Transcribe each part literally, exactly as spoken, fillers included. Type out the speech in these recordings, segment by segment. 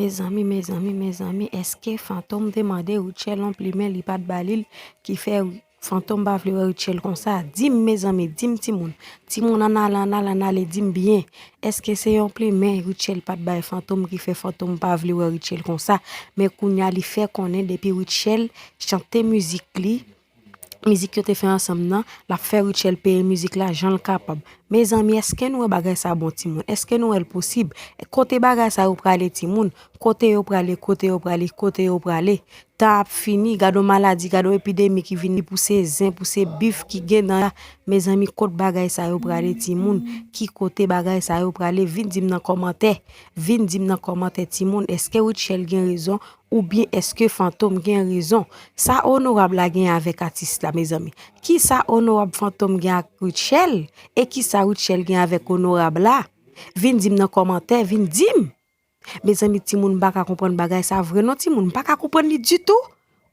Mezanmi, mezanmi, mezanmi, èske Fantom te mande Rutshelle yon plimen, li pa t ba li l, ki fè Fantom pa vle wè Rutshelle konsa? Di m, mezanmi, di m, timoun. Timoun, ann ale, ann ale, ann ale, di m byen. Èske se yon plimen Rutshelle pa t bay Fantom ki fè Fantom pa vle wè Rutshelle konsa? Men kounye a, li fè konnen depi Rutshelle chante mizik li, mizik yo te fè ansanm nan, l ap fè Rutshelle peye mizik la jan l kapab. Mezanmi, èske nou wè bagay sa bon, timoun? Èske nou wè l posib? Kote bagay sa yo prale, timoun? Kote yo prale, kote yo prale, kote yo prale? Tan ap fini, gade yon maladi, gade yon epidemi ki vini pou se zen, pou se bif ki gen nan la. Mezanmi, kot bagay sa yo prale, timoun? Ki kote bagay sa yo prale? Vin di m nan kòmantè. Vin di m nan kòmantè, timoun. Èske Rutshelle gen rezon? Oubyen èske Fantom gen rezon? Sa onorab la gen avèk atis la, mezanmi? Kisa onorab Fantom gen ak Rutshelle? E kisa Rutshelle gen avèk onorab la? Vin di m nan kòmantè, vin di m! Mezanmi, timoun, m pa ka konprann bagay sa vre non, timoun. M pa ka konprann li ditou.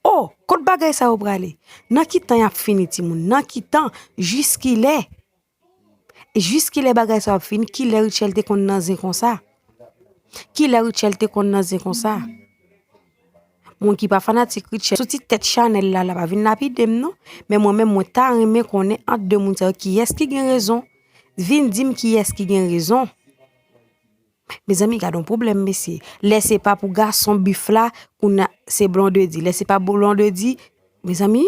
Oh, kot bagay sa yo prale? Nan ki tan y ap fini, timoun? Nan ki tan? Jiskilè? Jiskilè bagay sa yo ap fini? Kilè Rutshelle te konn nan zen konsa? Kilè Rutshelle te konn nan zen konsa? Moun ki pa fanatik Rutshelle, sou ti tèt chanèl la, la pa vin lapide m non. Men mwen menm, mwen ta renmen konnen ant de moun sa yo kiyès ki gen rezon. Vin di m kiyès ki gen rezon. Mezanmi, gade yon pwoblèm, mesye. Lè se pa pou gason bif la, kounye a se Blondedy. Lè se pa Blondedy, mezanmi,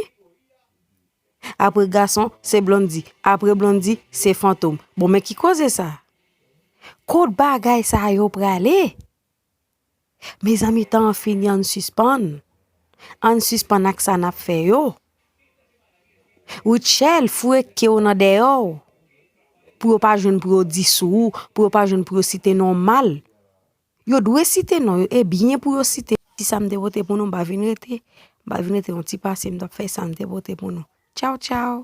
apre gason, se Blondy. Apre Blondy, se Fantom. Bon, men ki koze sa? Kot bagay sa yo prale? Mezanmi, tan an fini, ann sispann. Ann sispann ak sa n ap fè yo. Rutshelle, foure ke w nan dèyè w. Pou yo pa jwenn pou yo di sou ou, pou yo pa jwenn pou yo site non w mal. Yo dwe site non yo, e byen pou yo site. Ti sa m te pote pou nou, m pa vin rete. M pa vin rete yon ti pase, m t ap fè sa m te pote pou nou. Tchaw, tchaw.